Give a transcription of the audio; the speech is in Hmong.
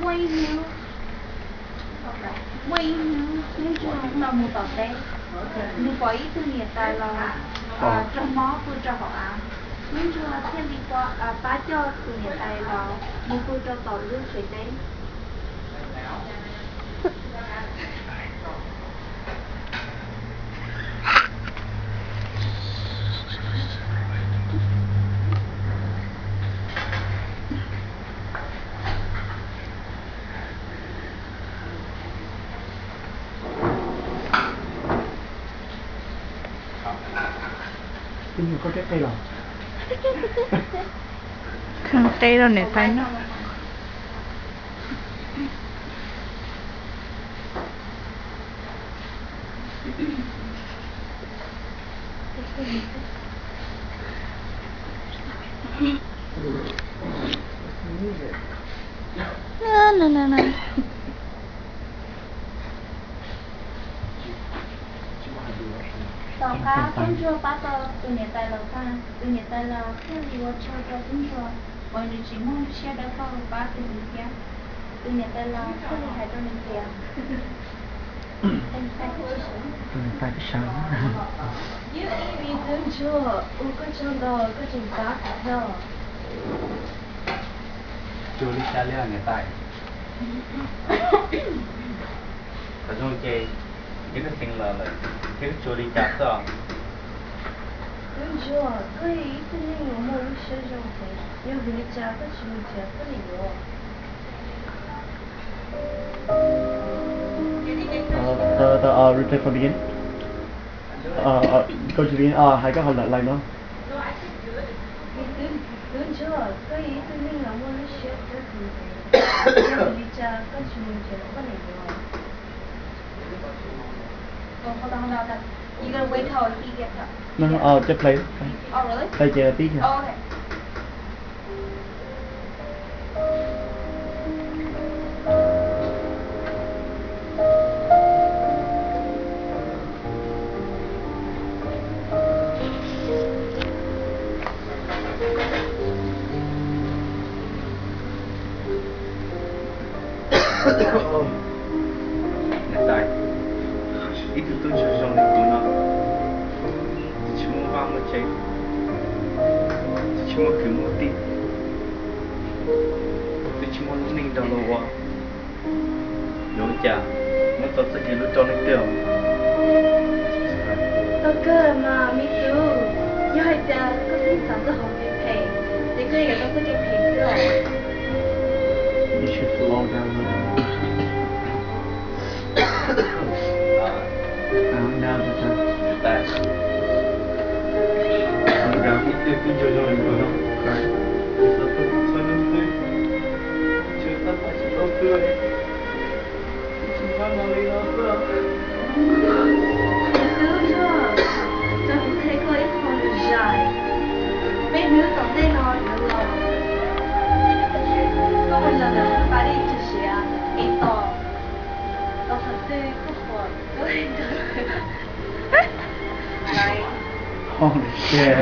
Muaj ib hnub, muaj ib hnub tub ntsuag tau mus tom teb, nws pom ib tug niam tais laus raug mob pw rau hauv av. Tub ntsuag thiaj li pab coj tus niam tais laus mus pw rau tom lub tsev teb. Qhee qe rau niam tais noj. Tom qab tub ntsuag pab tau tus niam tais laus tag, tus niam tais laus thiaj li ua tsaug rau tub ntsuag uas nws tsis muaj lub siab dawb paug pab tus ntsuag thiab. Tus niam tais laus thiaj li hais rau nws tias, Tus niam tais twb sawv. Ib vim tub ntsuag, ua koj tsaug ntau koj tseem pab kuv thiab. Tsuas li cas li niam tais? Qhov zoo ces yog koj xeev los lawm thiab, tsuas li cas xwb os. Tub ntsuag, koj yog ib tug neeg uas muaj lub siab zoo heev, yog vim li cas koj tsis mus nrhiav koj niam yuav? Uh, the, the, uh, replay from beginning. Uh, uh, go to the beginning. Uh, hais koj hais lại lại nữa. Vim tub, tub ntsuag, koj yog ib tug neeg uas muaj lub siab dawb heev, yog vim li cas koj tsis mus nrhiav koj niam yuav? No, no, uh, just play. Play ces tib. Niam tais, ib tug tub ntsuag zoo li kuv no, twb tsis muaj vaj muaj tsev, twb tsis muaj kwv muaj tij, twb tsis muaj lub neej nrog luag ua, yuav ua cas muab tau txoj kev hlub rau leej twg? Tau kawg mas me tub, yog hais tias koj twb xav txog qhov kev phem, ces koj yuav tau txoj kev phem xwb os. Tub ntsuag, kuv qhia koj ib qho lus zais, peb hnub tom ntej no yuav los. Koj mus los ntawm Hmoob Pab Dej tso siav es tos, tos qhov twg koj pom koj Holy shit.